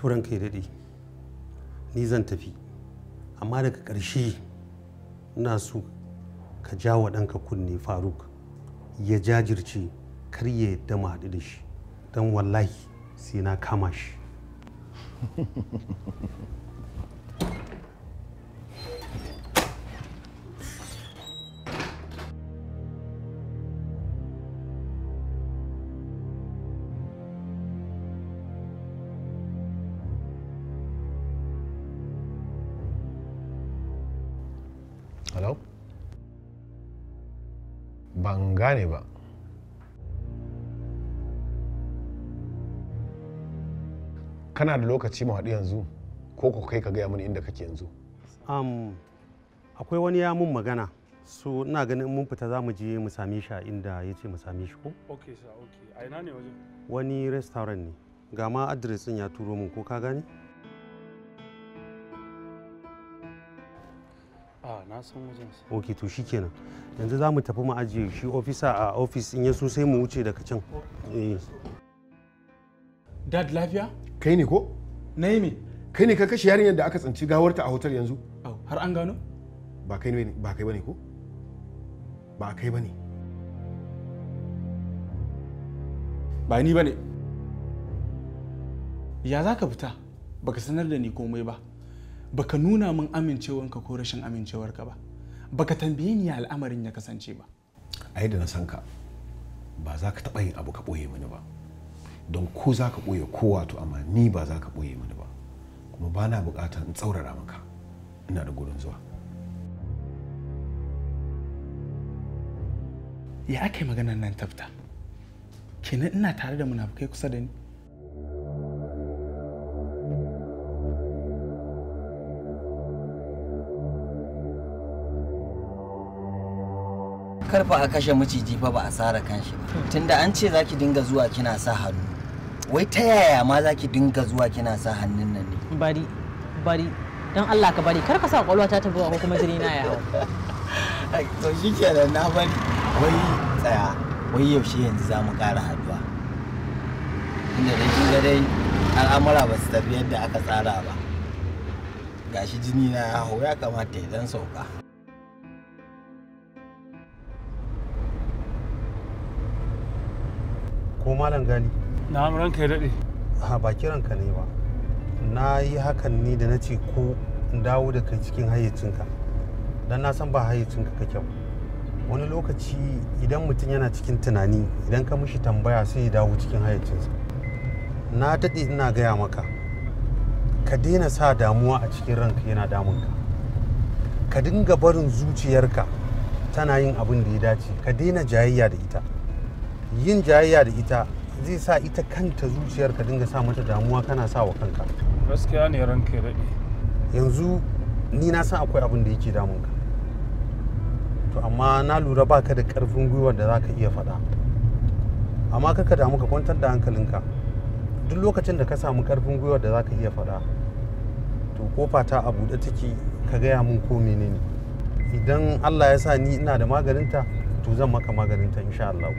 To ranka ya daɗe, ni zan tafi, amma daga ƙarshe ina so ka ja wa ɗanka kunne Faruk ya jajirce kar ya yadda mu haɗu da shi, don wallahi sai na kama shi. Hello? Ban gane ba. Kana da lokaci mu haɗu yanzu ko ko kai ka gaya mini inda kake yanzu? Akwai wani ya mun magana, so ina ganin mun fita za mu je mu same shi a inda ya ce mu same shi ko? Okay sir, okay. A ina ne wajen? Wani restaurant ne. Ga ma address ɗin ya turo mun, ko ka gane? Na san wajen sa. Ok, to shikenan. Yanzu za mu tafi mu ajiye shi officer a office, in ya so sai mu wuce daga can. Eh. Dad, lafiya? Kai ne ko? Na yi me? Kai ne ka kashe yarinyar da aka tsinci gawarta a hotel yanzu? Au, har an gano? Ba kai ne, ba kai bane ko? Ba kai bane. Ba ni bane. Ya za ka fita? Baka sanar da ni komai ba. Baka nuna min amincewanka ko rashin amincewarka ba. Baka tambaye ni ya al'amarin ya kasance ba. Ai da na san ka, ba za ka taɓa yin abu ka ɓoye mini ba. Don ko za ka ɓoye kowa to amma ni ba za ka ɓoye mini ba. Kuma ba na buƙatar in tsaurara maka. Ina da gurin zuwa. Ya aka yi maganar nan ta fita? Kenan ina tare da munafukai kusa da ni? Karfa a kashe maciji fa ba a sara kanshi ba. Tunda an ce zaki dinga zuwa kina sa hannu. Wai ta yaya ma zaki dinga zuwa kina sa hannun nan ne? Bari, bari, don Allah ka bari, kar ka sa kwakwalwa ta tafi ko kuma jini na ya hau. To shikenan na bari. Wai tsaya, wai yaushe yanzu za mu ƙara haduwa? Tunda dai kin ga dai al'amura ba su tafi yadda aka tsara ba. Gashi jini na ya hau, ya kamata ya dan sauka. Ko Malam Gali? Na'am, ranka ya daɗe. Ha, ba kiranka ne ba. Na yi hakan ne da na ce ko in dawo da kai cikin hayyacinka. Don na san ba hayyacinka kake ba. Wani lokaci idan mutum yana cikin tunani, idan ka mishi tambaya sai ya dawo cikin hayyacinsa. Na daɗe ina gaya maka, ka daina sa damuwa a cikin ranka yana damunka. Ka dinga barin zuciyarka tana yin abin da ya dace, ka daina jayayya da ita. Yin jayayya da ita zai sa ita kanta zuciyar ka dinga sa mata damuwa kana sa wa kanka. Gaskiya ne ranka ya daɗe. Yanzu ni na san akwai abin da yake damunka. To amma na lura baka da ƙarfin gwiwar da za ka iya faɗa. Amma kar ka damu, ka kwantar da hankalinka. Duk lokacin da ka samu ƙarfin gwiwar da za ka iya faɗa, to kofa ta a buɗe take, ka gaya min ko menene. Idan Allah ya sa ni ina da maganinta, to zan maka maganinta insha Allah.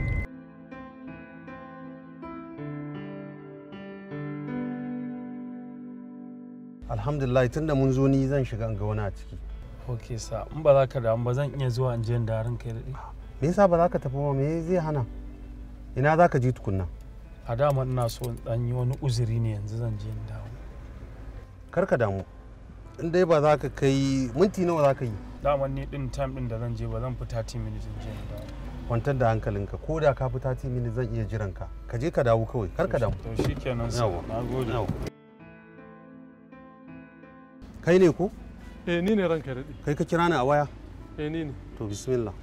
Alhamdulillah, tunda mun zo ni zan shiga in ga wani a ciki. Ok sa, in ba za ka damu ba zan iya zuwa in je in da ranka ya daɗe. Me yasa ba za ka tafi ba? Me zai hana? Ina za ka je tukunna? A dama ina so in ɗan yi wani uzuri ne, yanzu zan je in dawo. Kar ka damu. In dai ba za ka kai minti nawa za ka yi? Dama ni ɗin time ɗin da zan je ba zan fi 30 minutes in je in dawo. Kwantar da hankalinka, ko da ka fi 30 minutes zan iya jiran ka. Ka je ka dawo kawai, kar ka damu. To shikenan sa, na gode. Kai ne ko? Eh, ni ne ranka daɗe. Kai ka kira ni a waya? Eh, ni ne. To bismillah.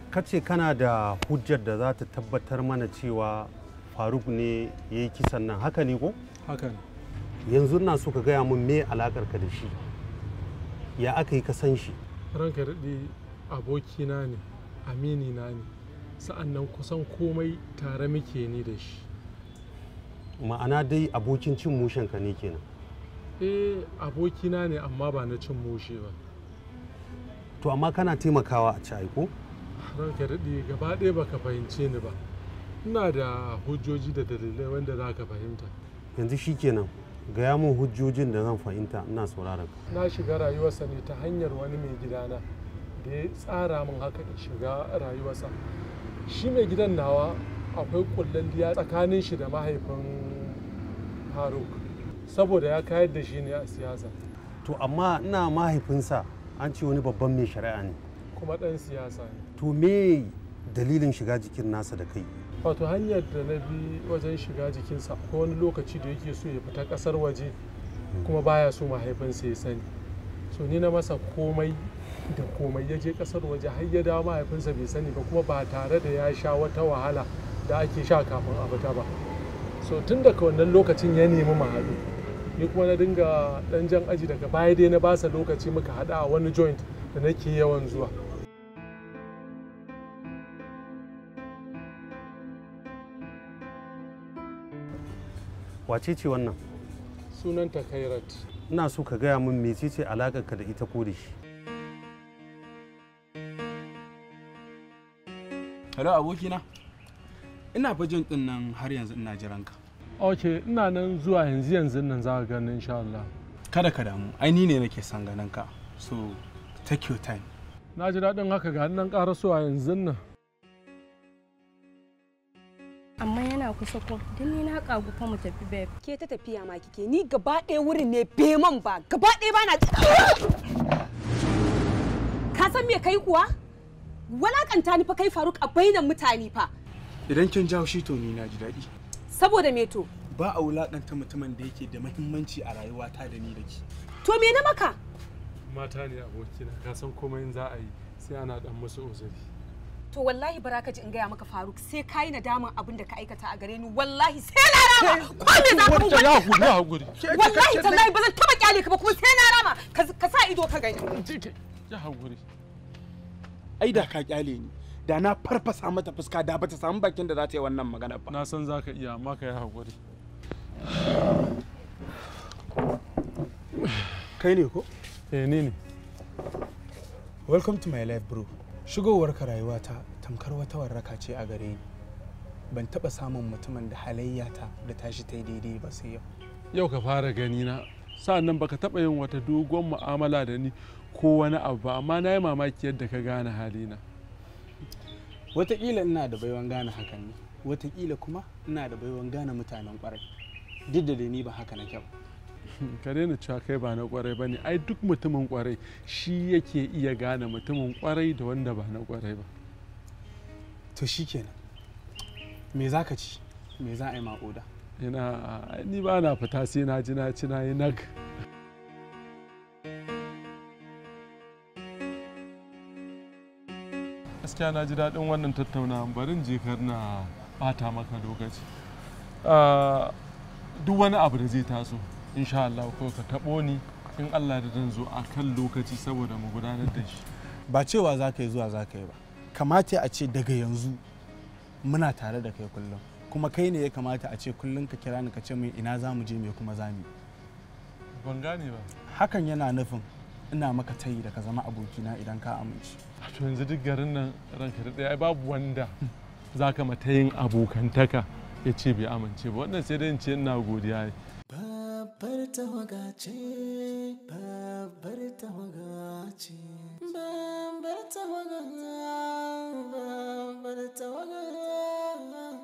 Ka ce kana da hujjar da za ta tabbatar mana cewa Faruk ne ya yi kisan nan, haka ne ko? Haka ne. Yanzu ina so ka gaya min me alakar ka da shi. Ya aka yi ka san shi? Ranka daɗe, abokina ne, aminina ne. Sa'annan kusan komai tare muke ni da shi. Ma'ana dai abokin cin mushen ka ne kenan? Eh, abokina ne amma ba na cin mushe ba. To amma kana taimakawa a ci aiko? Ranka daɗe, gaba ɗaya baka fahimce ni ba. Ina da hujjoji da dalilai wanda za ka fahimta. Yanzu shikenan, gaya mun hujjojin da zan fahimta, ina sauraron ka. Na shiga rayuwarsa ne ta hanyar wani mai gidana da ya tsara min haka in shiga rayuwarsa. Shi mai gidan nawa akwai kullalliya tsakanin shi da mahaifin Faruk, saboda ya kayar da shi ne a siyasa. To amma ina mahaifinsa an ce wani babban mai shari'a ne. Kuma ɗan siyasa ne. To me dalilin shiga jikin nasa da kai? Wato hanyar da na bi wajen shiga jikinsa, akwai wani lokaci da yake so ya fita ƙasar waje kuma baya so mahaifinsa ya sani. So ni na masa komai da komai, ya je ƙasar waje har ya dawo mahaifinsa bai sani ba, kuma ba tare da ya sha wata wahala da ake sha kafin a fita ba. So tun daga wannan lokacin ya nemi mu haɗu, ni kuma na dinga ɗan jan aji. Daga baya dai na basa lokaci muka haɗu a wani joint da nake yawan zuwa. Wace ce wannan? Sunanta Khairat. Ina so ka gaya min mecece alaƙarka da ita ko da shi. Hello abokina, ina fa jin din nan har yanzu ina jiran ka. Ok, ina nan zuwa yanzu yanzu nan za ka gani insha Allah. Kada ka damu, ai ni ne nake son ganin ka, so take your time. Na ji daɗin haka, ga nan ƙarasowa yanzu nan. Amma yana kusa ko, don ni na ƙagu fa mu tafi babe. Ke ta tafiya ma kike, ni gaba ɗaya wurin ne beman ba, gaba ɗaya ba na. Ka san me kai kuwa? Walakanta ni fa kai Faruk a bainan mutane fa. Idan kin jawo shi to ni na ji daɗi. Saboda me to? Ba a wulakanta mutumin da yake da muhimmanci a rayuwata da ni da ke. To me na maka? Mata ne abokina, ka san komai in za a yi sai ana dan musu uzuri. To wallahi bara ka ji in gaya maka Faruk, sai ka yi nadaman abin da ka aikata a gare ni, wallahi sai na rama. Ko me za ka mun? Ya hakuri, ya hakuri. Wallahi tallahi ba zan taba kyale ka ba, kuma sai na rama. Ka sa ido ka gani. Ya hakuri. Ai da ka kyale ni, da na farfasa mata fuska, da bata samu bakin da za ta yi wannan magana ba. Na san za ka iya, amma ka yi hakuri. Kai ne ko? Eh, ni ne. Welcome to my life bro. Shigowarka rayuwata tamkar wata warraka ce a gare ni. Ban taɓa samun mutumin da halayyata da tashi ta yi daidai ba sai yau. Yau ka fara gani na, sa'annan baka taɓa yin wata dogon mu'amala da ni ko wani abu ba, amma na yi mamaki yadda ka gane halina. Wataƙila ina da baiwan gane hakan ne, wataƙila kuma ina da baiwan gane mutanen ƙwarai. Duk da dai ni ba haka nake ba. Ka daina cewa kai ba na ƙwarai ba ne, ai duk mutumin ƙwarai shi yake iya gane mutumin ƙwarai da wanda ba na ƙwarai ba. To shikenan, me za ka ci? Me za a yi ma oda? Ina ni ba na fita sai na ji na ci na yi nag. Gaskiya na ji daɗin wannan tattaunawa, barin jikar na ɓata maka lokaci. Duk wani abu da zai taso insha Allah ko ka taɓo ni in Allah da zan zo a kan lokaci saboda mu gudanar da shi. Ba cewa za ka yi zuwa za ka yi ba, kamata a ce daga yanzu muna tare da kai kullum, kuma kai ne ya kamata a ce kullum ka kira ni ka ce min ina za mu je, me kuma za mu yi. Ban gane ba. Hakan yana nufin ina maka tayi da ka zama abokina idan ka amince. To yanzu duk garin nan ranka da ɗaya babu wanda za ka mata yin abokantaka ya ce bai amince ba, wannan sai dai in ce ina godiya ne. Babbar tawaga ce, babbar tawaga ce, babbar tawaga, babbar tawaga.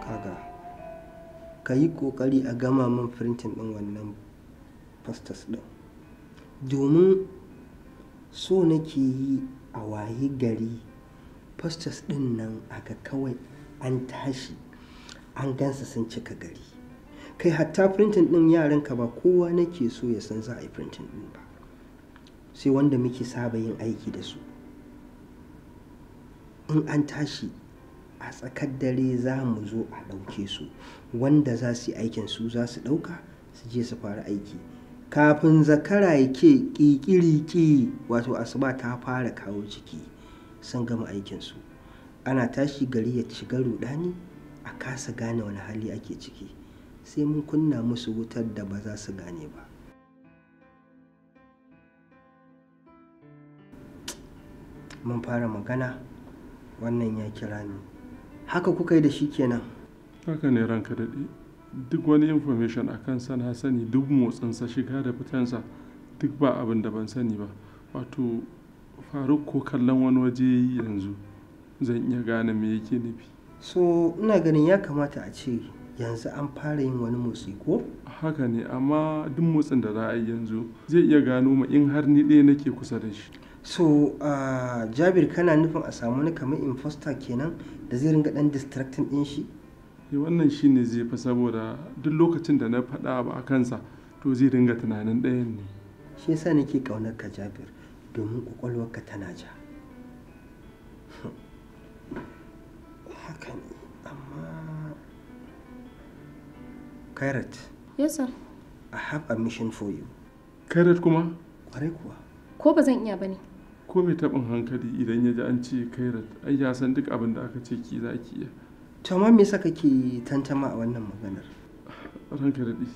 Kaga, ka yi ƙoƙari a gama min firintin ɗin wannan fastas ɗin, domin so nake yi a wayi gari fastas ɗin nan aka kawai an tashi an gansa sun cika gari. Kai hatta firintin ɗin yaranka ba kowa nake so ya san za a yi firintin ɗin ba, sai wanda muke saba yin aiki da su. In an tashi a tsakar dare za mu zo a ɗauke su, wanda za su yi aikin su za su ɗauka su je su fara aiki. Kafin zakara ya ke ƙiƙiriki, wato asuba ta fara kawo ciki, sun gama aikinsu. Ana tashi gari ya shiga rudani, a kasa gane wani hali ake ciki. Sai mun kunna musu wutar da ba za su gane ba. Mun fara magana, wannan ya kira ni. Haka kuka yi da shi kenan? Haka ne ranka daɗe. Duk wani information a kansa na sani, duk motsinsa, shiga da fitansa, duk ba abin da ban sani ba. Wato Faruk ko kallon wani waje yanzu zan iya gane me yake nufi. So ina ganin ya kamata a ce yanzu an fara yin wani motsi ko? Haka ne, amma duk motsin da za a yi yanzu zai iya gano mu in har ni ɗaya nake kusa da shi. So Jabir, kana nufin a samu wani kamar imposter kenan da zai ringa ɗan distracting ɗin shi? Wannan shi ne zai fi, saboda duk lokacin da na faɗa abu a kansa to zai ringa tunanin ɗayan ne. Shi yasa nake ƙaunar ka Jabir, domin ƙwaƙwalwarka tana ja. Haka ne, amma Kairat. Yes sir. I have a mission for you. Kairat kuma? Kwarai kuwa. Ko ba zan iya bane. Ko mai taɓin hankali idan ya ji an ce Kairat, ai ya san duk abin da aka ce ki za ki iya. To amma me yasa kake tantama a wannan maganar? Ranka daɗe,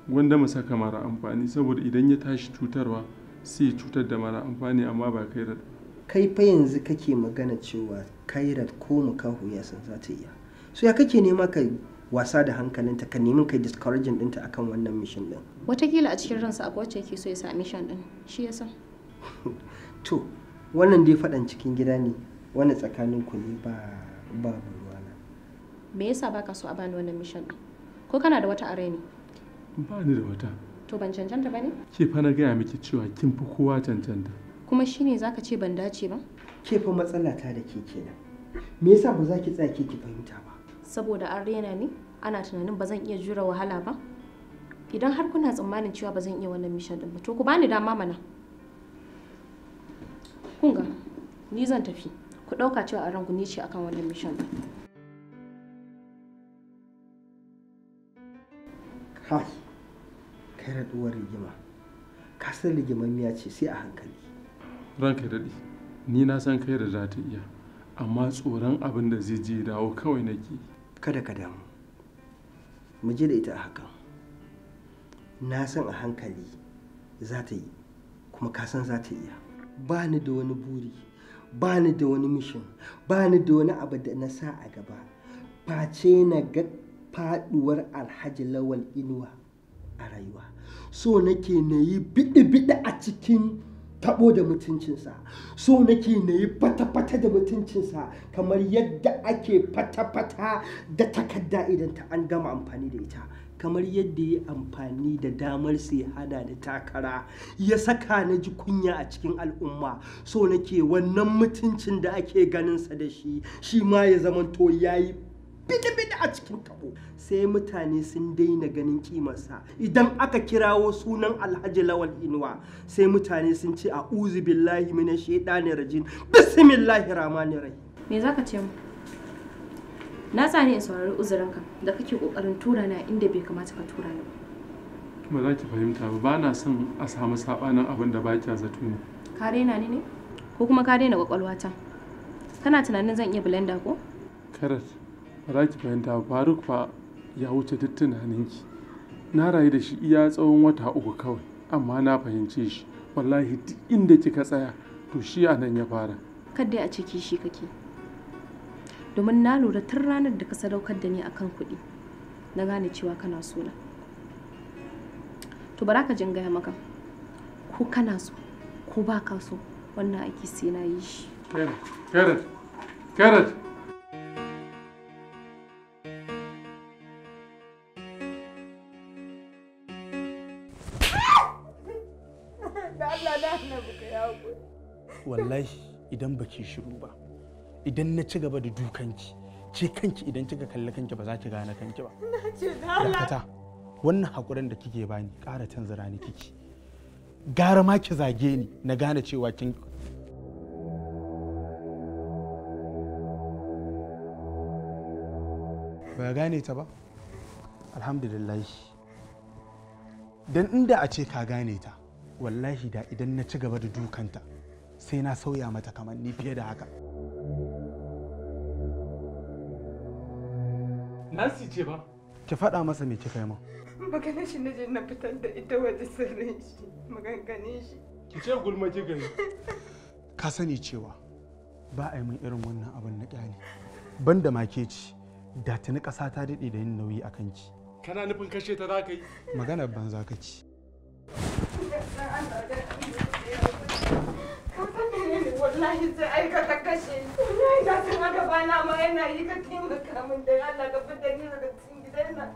gwanda mu saka mara amfani, saboda idan ya tashi cutarwa sai ya cutar da mara amfani, amma ba Kairat ba. Kai fa yanzu kake magana cewa Kairat ko mukahu ya san za ta iya. So ya kake nema ka wasa da hankalinta, ka nemi kai discouraging ɗinta akan wannan mission ɗin? Wataƙila a cikin ransa akwai wacce yake so ya sa mission ɗin, shi yasa. To wannan dai faɗan cikin gida ne, wannan tsakanin ku ne, ba ruwana. Me yasa baka so a bani wannan mission ɗin? Ko kana da wata a rai ne? Ba ni da wata. To ban cancanta ba ne? Ke fa na gaya miki cewa kin fi kowa cancanta. Kuma shine zaka ce ban dace ba? Ke fa matsala ta da ke kenan. Me yasa ba za ki tsaya ke ki fahimta ba? Saboda an rena ni, ana tunanin ba zan iya jure wahala ba. Idan har kuna tsammanin cewa ba zan iya wannan mission ɗin ba, to ku bani dama mana. Kun ga, ni zan tafi. Ku ɗauka cewa a ranku ni ce akan wannan mission ɗin. Kai, kai raɗuwar rigima. Ka san rigimammiya ce, sai a hankali. Ranka daɗe, ni na san kai da za ta iya, amma tsoron abin da zai je dawo kawai nake. Kada ka damu, mu je da ita a hakan. Na san a hankali za ta yi, kuma ka san za ta iya. Ba ni da wani buri, ba ni da wani mission, ba ni da wani abu da na sa a gaba face na ga faduwar Alhaji Lawal Inuwa a rayuwa. So nake na yi biɗi-biɗi a cikin tabo da mutuncinsa. So nake na yi fata-fata da mutuncinsa kamar yadda ake fata-fata da takarda idan ta an gama amfani da ita. Kamar yadda ya amfani da damar sai hana da takara ya saka na ji kunya a cikin al'umma. So nake wannan mutuncin da ake ganinsa da shi, shi ma ya zamanto ya yi bidi-bidi a cikin tabo. Sai mutane sun daina ganin kimarsa. Idan aka kirawo sunan Alhaji Lawal Inuwa, sai mutane sun ce a'udhu billahi minash shaitanir rajim, bismillahir rahmanir rahim. Me zaka ce mu? Na tsani in saurari uzurinka da kake kokarin tura na inda bai kamata ka tura ni ba. Ba za ki fahimta ba, ba na son a samu sabanin abin da ba kya zato ne. Ka daina ni ne? Ko kuma ka daina kwakwalwata? Kana tunanin zan iya blender ko? Karat, ba za ki fahimta ba, Faruk fa ya wuce duk tunaninki. Na rayu da shi iya tsawon wata 3 kawai, amma na fahimce shi. Wallahi duk inda kika tsaya to shi a nan ya fara. Kadda a ce kishi kake. Domin na lura tun ranar da ka sadaukar da ni akan kuɗi, na gane cewa kana so na. To bara ka jin gaya maka, ko kana so ko ba ka so, wannan aiki sai na yi shi. Kairat, Kairat, Kairat! Wallahi idan baki shiru ba, idan na ci gaba da dukanki, ce kanki idan kika kalli kanki ba za ki gane kanki ba. Dakata, wannan hakurin da kike bani ƙara canza ni kike. Gara ma ki zage ni na gane cewa kin ba gane ta ba. Alhamdulillah. Don inda a ce ka gane ta, wallahi da idan na ci gaba da dukanta sai na sauya mata kamanni fiye da haka. Nancy ce ba? Ki faɗa masa me kika yi min. Maganin shi na je na fitar da ita waje sirrin shi, maganganin shi. Ki ce gulma kika yi. Ka sani cewa ba a yi min irin wannan abin na ƙyale. Banda ma ke ci, da tuni ƙasa ta daɗe da yin nauyi a kanki. Kana nufin kashe ta za ka yi? Maganar banza ka ci. Ka san menene wallahi sai aikata kashe. Wallahi na san haka ba na ma yana yi ka taimaka min dan Allah ka fitar ni daga cikin gidan nan.